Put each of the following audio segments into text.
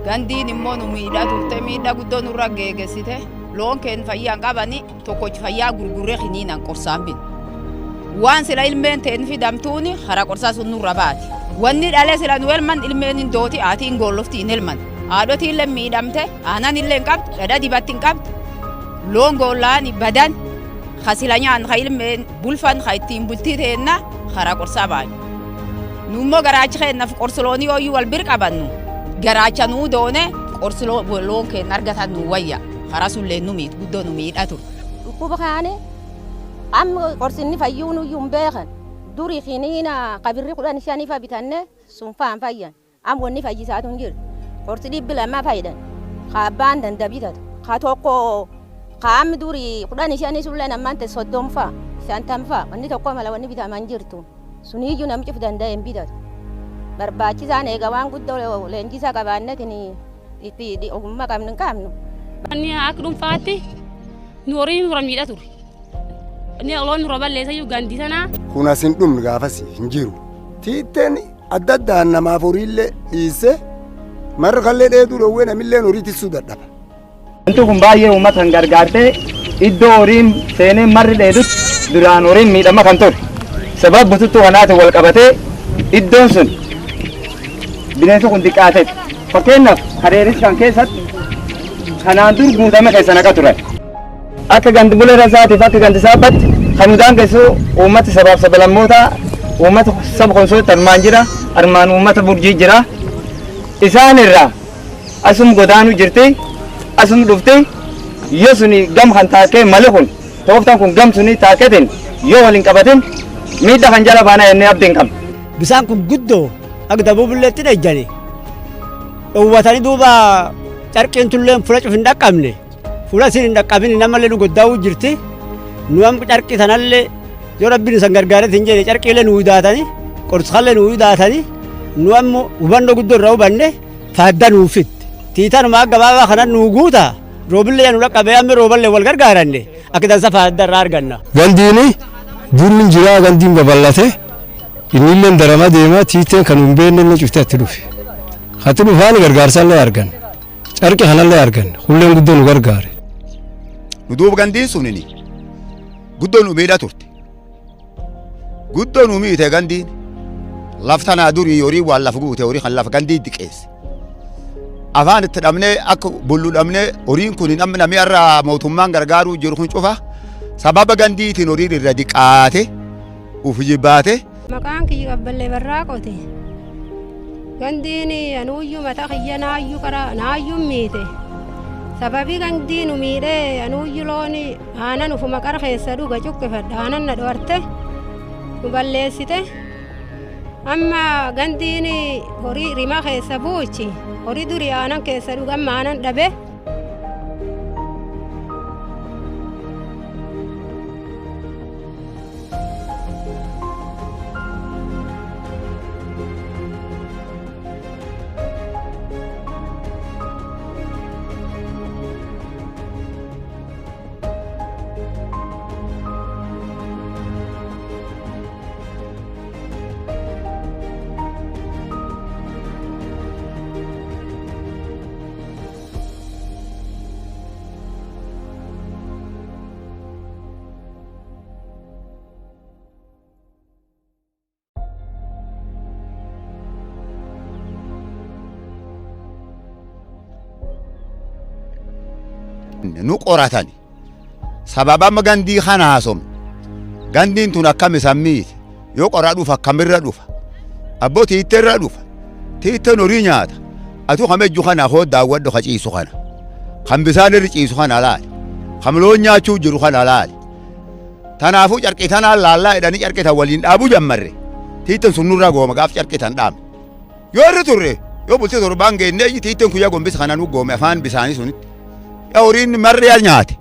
Gandiin immoo nu miidhaa turte, miidhaa guddoo nurra geegessite. Loon keen fayyaa hin qabani, tokkochi fayyaa gurgurree kiniinaan qorsaan bin. Waan sila ilmeen teen fidamtuuni karaa qorsaa sun nurra baati. Wanni dhalee sila nu elman ilmeen hin dooti, haatii hin goollofti hin elman. Haadhotii illee miidhamte, aanan illee hin qabdu, dhadhaa dibatti hin qabdu. Loon goollaani badan, ka sila nyaan ka ilmeen bulfan ka ittiin bultii teenna karaa qorsaa baani. Nu immoo garaachi keennaaf qorsi loonii ooyyuu wal bir qabannu garaacha nuu doone qorsi loon keenya argatan nu wayya, karaa sun leen nu miidhu guddoo nu miidha ture. Dhukkuba kaane amma qorsinni fayyuu nuyyuu hin beekan. Duri kiniina kabirri 15 fa bitanne sun faan fayyan. Amma wanni fayyisaatu hin jiru. Qorsi 200 fayyidan. Ka abbaan danda bitatu. Ka tokko ka amma duri 15 sullee ammaan ta'e 30 fa 50 fa wanni tokko mala wanni bitaman jirtu. Suniyyuu namni cufu danda'e hin bitatu. Barbaachisaan eega waan guddoo leenjisaa qabaannetiin itti ogummaa qabnu hin qabnu. Inni akka dhuunfaatti nu horii nurra miidha ture. Inni loon nurra balleessa iyyuu gandi sanaa. Kun as hin dhumne gaafas hin jiru. Tiitteen adda addaan namaaf horiillee dhiisse marra kallee dheeduu dhoowwee namilleen horii tissuu dadhaba. Wanti kun baay'ee uummata kan gargaartee iddoo horiin seenee marri dheedutti duraan horiin miidhama kan ture. Sababa bututtuu kanaatiin wal qabatee iddoon sun bineensi kun xiqqaateeti. Fakkeenyaaf hareeris kan keessatti kanaan dur guutame keessa naqa turan. Akka gandi bulee rasaatiif akka gandi saaphatti kan nu daangessu uummata sabaaf sablammootaa, uummata saba konsootti armaan jira, armaan uummata burjii jira. Isaan irraa asum godaanuu jirti, asum dhufti, yoo suni gam kan taakee mali kun tooftaan kun gam suni taaketin yoo waliin qabatin miidhaa kan jala baanaa jennee abdii hin qabnu. Bisaan kun guddoo akka dabuubilleetti dhejjani. Dhoowwatanii duuba carqiin tulleen fula cuf hin dhaqqabne. Fuula isin hin dhaqqabin namallee nu goddaa'uu jirti. Nu amma carqii sanallee yoo rabbiin isan gargaaretti hin jedhe carqiilee nu daatanii qorsallee nu daatanii nu ammoo hubannoo guddoo irraa hubanne faadda nuu fitti. Tiitanuma gabaabaa kanan nu guuta roobillee nu dhaqqabee amma rooballee wal gargaaranne akka dansa faadda irraa arganna. Gandiini durri jiraa gandiin babal'ate innillee darama deema tiiteen kan hin beekne illee cuftee atti dhufe. Hatti dhufaani gargaarsaallee argan. Carqii kanallee argan. Hulleen guddoo nu gargaare. Nu duuba gandiin sunini guddoo nu miidha turte. Guddoo nu miite gandiin. Laftanaa durii horii waan lafa guute horii kan lafa gandii diqeesse. Afaan itti dhabnee akka bullu dhabnee horiin kun namni namni irraa mootummaan gargaaruu jiru kun cufa sababa gandiitiin horiin irra diqaate uf jibbaate. Maqaan kiyya Qabballee Barraaqooti. Gandiin anuuyyuu mataa kiyya naayyuu karaa naayyuu miite. Sababii gandii nu miidhee anuuyyuu loon aanan ufuma qara keessa dhuga cuqqifadha aanan na dho'arte nu balleessite. Amma gandiin horii rimaa keessa buuchi horii durii aanan keessa dhuga amma aanan dhabe. Nu qoratani. Sababa amma gandii kana haasomne. Gandiin tun akkam isan miiti. Yoo qoraa dhufa akkamirra dhufa. Abboo tiitteerra dhufa. Tiitteen horii nyaata. Atu kam ejju kana hoo daawwadhu ka ciisu kana. Kan bisaan irra ciisu kana laali. Kan loon nyaachuu jiru kana laali. Tanaafuu carqii tanaan laallaa jedhanii carqii tan waliin dhaabuu jammarre. Tiitteen sun nurraa gooma gaaf carqii tan dhaabne. Yoo irra turre yoo bultii torbaan geennee tiitteen kuyyaa gombisa kana nu goome afaan bisaanii sunitti. Ya horiin marri ya nyaate.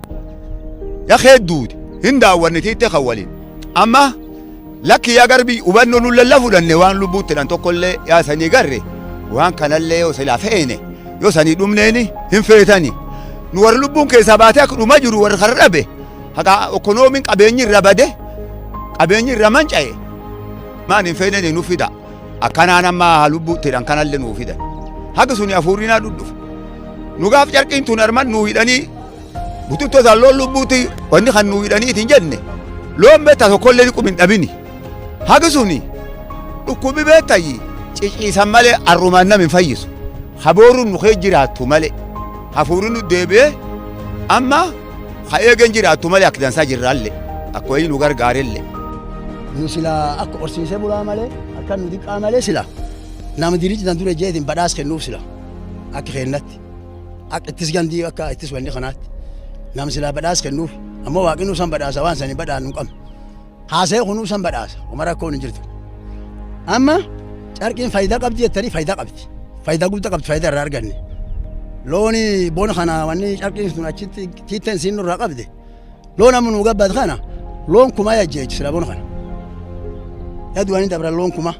Ya hedduuti. Hin daawwanne tiittee kan waliin. Amma lakki yaa garbi hubannoo nu lalla fudhanne waan lubbuutti dhan tokkollee yaa sanii garre waan kanallee yoo silaa feene. Yoo sanii dhumneeni hin feetani. Nu warri lubbuun keessaa baatee akka dhuma jiru warri karra dhabe haqa okonoomiin qabeenyi irra bade qabeenyi irra manca'e maan hin feeneni nu fida. Akkanaan amma lubbuu tidhan kanallee nuu fidan. Haga suni hafuurri naa dhudhufe. Nu gaaf carqiin tun arman nuu hidhanii bututto san loon lubbuuti wanni kan nuu hidhanii itin jenne loon beektaa tokkollee dhiqum hin dhabini. Haga suni dhukkubi beektayi ciciisan malee arrumaan nam hin fayyisu. Habooruun nu kee jiraattu malee hafuurri nu deebi'ee amma ha eegen jiraattu malee akka dansaa jirraallee akka wayii nu gargaarellee. Nu sila akka horsiisee bulaa malee akka nu diqqaa malee sila nama diriici tan dura jeetiin badhaas kennuuf sila akka kennatti akka ittis gandii akka ittis wanni kanaatti nama sila badhaas kennuuf ammoo waaqni nu san badhaasa waan sanii badhaan nu qabna haasa'ee kunuu san badhaasa oma rakkoon hin jirtu. Amma carqiin faayidaa qabdi jettanii faayidaa qabdi faayidaa guddaa qabdi faayidaa irraa arganne looni bona kana wanni carqiin sun achitti tiitteen siin nurraa qabde loon amma nuu gabbaat kana loon kumaa yajjeechi sila bona kana. Yaduwani dabra loon kuma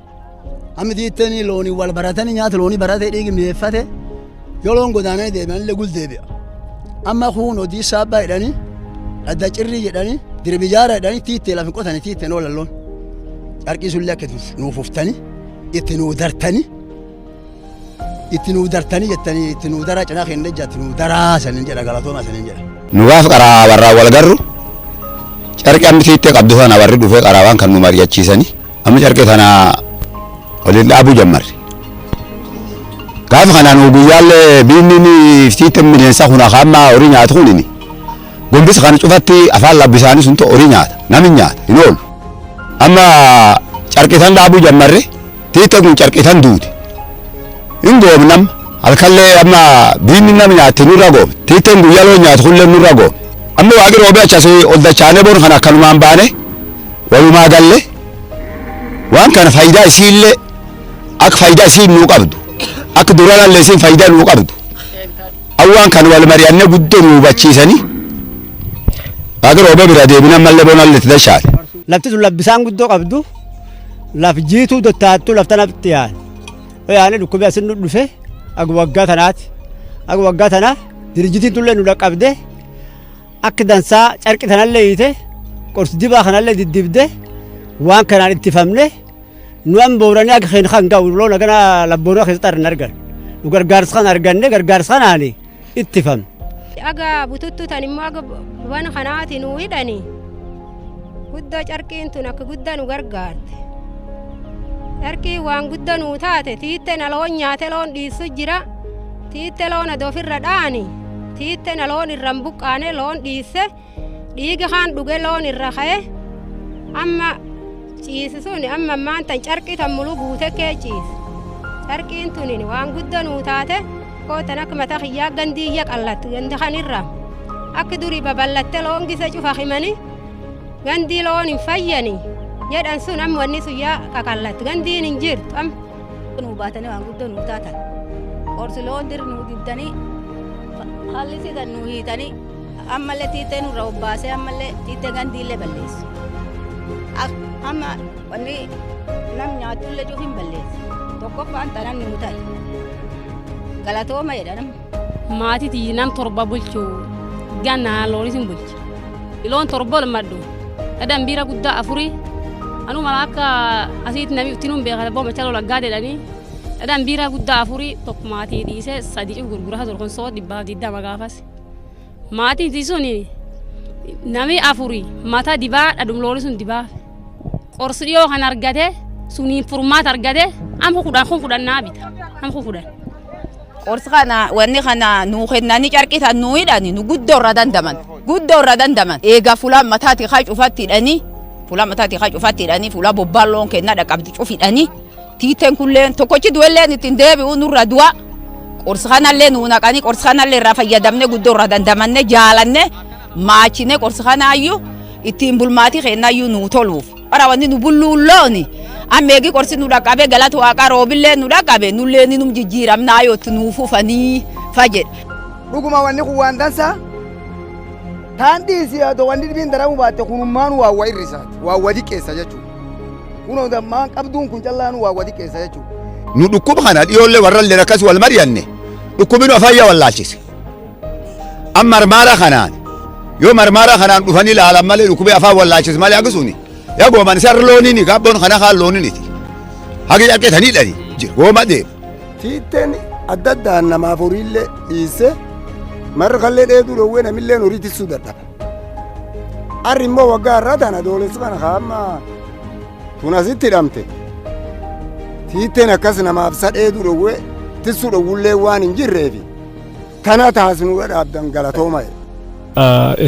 amma tiitteen looni wal baratanii nyaata looni baratee dhiigi mi'eeffate yoo loon godaananii deebi'anillee gul deebi'a. Amma kun hojii saabbaa jedhanii adda cirrii jedhanii dirbijaara jedhanii tiittee lafa qotanii tiitteen oolan loon. Carqii sullee akka nuuf uftanii itti nuu dartanii itti nuu dartanii jettanii itti nuu daraa cinaa keenya ijaa itti nuu daraa saniin jedha galatooma saniin jedha. Nu gaaf qaraa warraa wal garru carqii amma tiittee qabdu sana warri dhufee qaraa waan kan nu mari'achiisanii amma carqii tana waliin dhaabuu jammarre. Gaafa kana nu guyyaallee biinni tiitteen bineensa kun amma horii nyaatu kunini gombisa kana cufatti afaan labbisaanii sun horii nyaata namni nyaata hin oolu. Amma carqii tan dhaabuu jammarre tiitteen kun carqii tan duute. Hin goomnam halkallee amma biinni nama nyaatti nurra goome tiitteen guyyaa loon nyaatu kunillee nurra goome. Amma waaqni roobee achasii ol dachaanee boon kana akkanumaan baane walumaa galle waan kana faayidaa isiillee akka faayidaa isiin nuu qabdu akka duranallee isiin faayidaa nuu qabdu awwaan kan wal mari'annee guddoo nu hubachiisanii waaqni roobee bira deebinan mallee boonallee itti dashaale. Lafti sun labbisaan guddoo qabdu laf jiituu dottaattuu lafta nafti yaane. Yaani dhukkubee asin nu dhufe aga waggaa tanaati. Aga waggaa tana dirjitiin tullee nu dhaqqabde akka dansaa carqi tanallee hiite qorsi dibaa kanallee diddibde waan kanaan ittifamne nu an booranii akka keenya kan ga'u loon agana labboonaa keessatti argan argan. Nu gargaarsa kan arganne gargaarsa kanaani ittifamne. Aga bututtu tan immoo aga waan kanaati nu hidhani guddoo carqiin tun akka guddaa nu gargaarte. Carqii waan guddaa nuu taate tiitte na loon nyaate loon dhiissu jira tiitte loon adoo ofirra dhaani tiitte na loon irra hin buqqaane loon dhiisse dhiiga kaan dhuge loon irra ka'e amma ciisi sun amma ammaan tan carqii tan muluu guute kee ciise carqiin tunin waan guddaa nuu taate kootan akka mataa kiyyaa gandiyya qallattu gandi kanirra akka durii babal'atte loon gisa cufa himani gandii loon hin fayyani jedhan sun amma wanni sun yaa qaqallattu gandiin hin jirtu amma. Nu baatanii waan guddoo nuu taatan qorsi loon dir nuu dibdanii haalli sitan nuu hiitanii ammallee tiittee nurra obbaasee ammallee tiittee gandiillee balleessu. Amma wanni nam nyaatullee cuuf hin balleessu tokkoffaan tanan nuu ta'e galatooma jedha nama. Maatii tiyyi nam torba bulchu gannaa loonis hin bulchi. Loon torba ol maddu dhadhan biira guddaa afurii anuma akka asitti namni ittiin hin beekan abbaa machaa lolaggaa jedhanii dhadhan biira guddaa afurii tokko maatii dhiisee sadii cuf gurguraa ture kun soo 120 gaafas. Maatiin sun nami afurii mata dibaa dhadhum looni sun dibaa qorsi dhiyoo kan argate suniin furmaata argate amma kudhan kun kudhan naa bita amma kudhan. Qorsi kana wanni kana nuu kennanii carqii tan nuu hidhani nu guddoo irra dandaman guddoo irra dandaman eega fuula mataati haa cufatti hidhanii fuula mataati haa cufatti hidhanii fuula bobbaan loon kennaa dhaqabdi cuf hidhanii tiiteen kulleen tokkochi du'elleen ittiin deebi'u nurra du'a qorsi kanallee nuu naqanii qorsi kanallee irraa fayyadamne guddoo irra dandamanne jaalanne maachine qorsi kanaayyuu ittiin bulmaatii kennaayyuu nuu toluuf. Bara wanni nu bulluun looni amma eegi qorsi nu dhaqqabe galata waaqaa roobillee nu dhaqqabe nullee ni num jijjiiramnaa yoo itti nuu fufanii fajedha. Dhuguma wanni kun waan dansaa taan dhiisii haa ta'u wanni dhibiin daramuu baatte kunummaan waa wa irrisaati waa wa diqqeessa jechuudha. Kunoo dammaan qabduun kun callaan waa wa diqqeessa jechuudha. Nu dhukkuba kana dhiyoollee warrallee akkas wal mari'anne Dhukkubni afaan wallaalchise. Amma marmaara kanaan yoo marmaara kanaan dhufanii ilaalan malee dhukkubi afaan wallaalchise malee akkasuma yaa gooman isarra looniini gaabboon kana kaan looniiniti. Hagi carqeetanii dhani jira gooma deema. Tiitteen adda addaan namaaf horiillee dhiisse marra kallee dheeduu dhoowwee namillee horii tissuu dadhaba. Arri immoo waggaa har'aa tana doolessi kana kaamma tun asitti hidhamte. Tiitteen akkas namaaf sadheeduu dhoowwee tissuu dhoowwullee waan hin jirreefi tana taasisuu dhaabdan galatooma.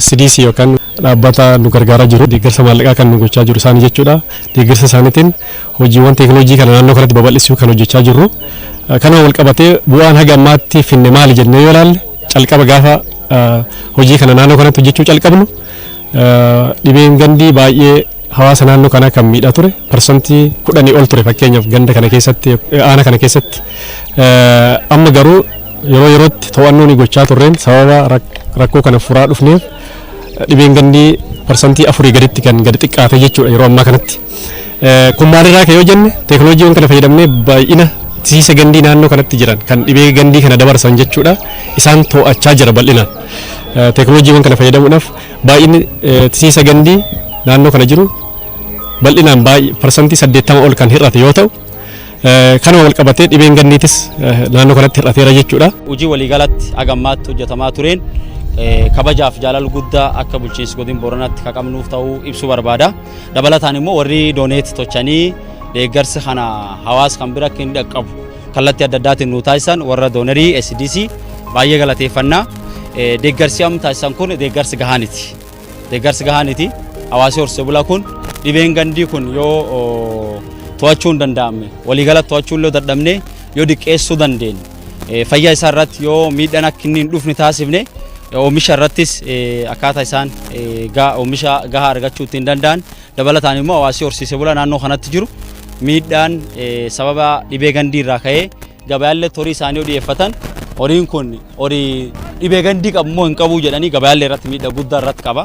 SDC yookaan dhaabbata nu gargaaraa jiru deeggarsa maallaqaa kan nu gochaa jiru isaanii jechuudha. Deeggarsa isaaniitiin hojiiwwan teekinooloojii kana naannoo kanatti babal'isuu kan hojjechaa jirru. Kanuma wal qabatee bu'aan haga ammaatti finne maali jennee yoo ilaalle calqaba gaafa hojii kana naannoo kanatti hojjechuu calqabnu dhibeen gandii baay'ee hawaasa naannoo kanaa kan miidhaa ture 10% ol ture fakkeenyaaf ganda kana keessatti aana kana keessatti amma garuu yeroo yerootti to'annoo ni gochaa turreen sababa rakkoo kana furaa dhufneef dhibeen gandii 4% gaditti kan gadi xiqqaate jechuudha yeroo ammaa kanatti. Kun maalirraa ka'e yoo jenne teekinooloojiiwwan kana fayyadamnee baay'ina tisiisa gandii naannoo kanatti jiran kan dhibee gandii kana dabarsan jechuudha isaan to'achaa jira bal'inaan. Teekinooloojiiwwan kana fayyadamuudhaaf baay'inni tisiisa gandii naannoo kana jiru bal'inaan 80% ol kan hir'ate yoo ta'u kanuma wal qabatee dhibeen gandiitis naannoo kanatti hir'ateera jechuudha. Hojii waliigalatti haga ammaatti hojjetamaa tureen kabajaaf jaalala guddaa akka bulchiinsi godin Booranaatti kan qabnuuf ta'uu ibsuu barbaada. Dabalataan immoo warri dooneet tochanii deeggarsa kana hawaasa kan bira akka hin dhaqqabu kallattii adda addaatiin nu taasisan warra doonerii SDC baay'ee galateeffannaa. Deeggarsi amma taasisan kun deeggarsi gahaaniti. Deeggarsi gahaaniti. Hawaasi horsee bulaa kun dhibeen gandii kun yoo to'achuu hin danda'amne waliigalatti to'achuu illee dadhabne yoo diqqeessuu dandeenye fayyaa isaa irratti yoo miidhaan akka inni hin dhufne taasifne oomisha irrattis akkaataa isaan oomisha gahaa argachuu ittiin danda'an dabalataan immoo hawaasi horsiisee bulaa naannoo kanatti jiru miidhaan sababa dhibee gandii irraa ka'ee gabayaallee horii isaanii yoo dhiyeeffatan horiin kun horii dhibee gandii qabu moo hin qabu jedhanii gabayaallee irratti miidhaa guddaa irratti qaba.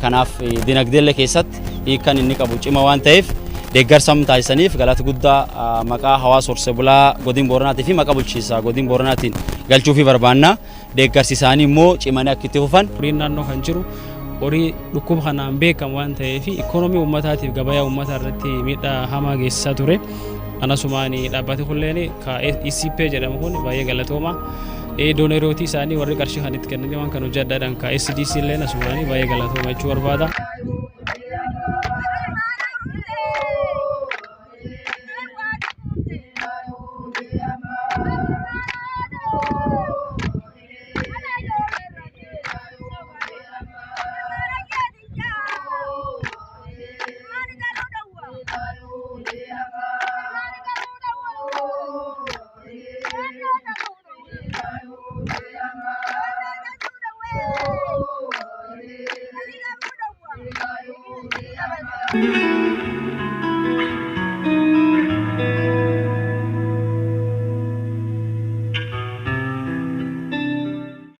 Kanaaf dinagdeellee keessatti hiikkan inni qabu cima waan ta'eef deeggarsa taasisaniif galata guddaa maqaa hawaasa horsee bulaa godin Booranaatii fi maqaa bulchiinsa godin Booranaatiin galchuufii barbaanna. Deeggarsi isaanii immoo cimanii akka itti fufan. Horiin naannoo kan jiru horii dhukkuba kanaan beekamu waan ta'eef ikoonoomii uummataatiif gabayaa uummataa irratti miidhaa hamaa geessisaa ture. Anasumaan dhaabbati kulleen ka ECP jedhamu kun baay'ee galatooma. Doonerootii isaanii warri qarshii kan itti kennanii waan kan hojii adda addaan ka SDC illee asumaan baay'ee galatooma jechuu barbaada. Thank you.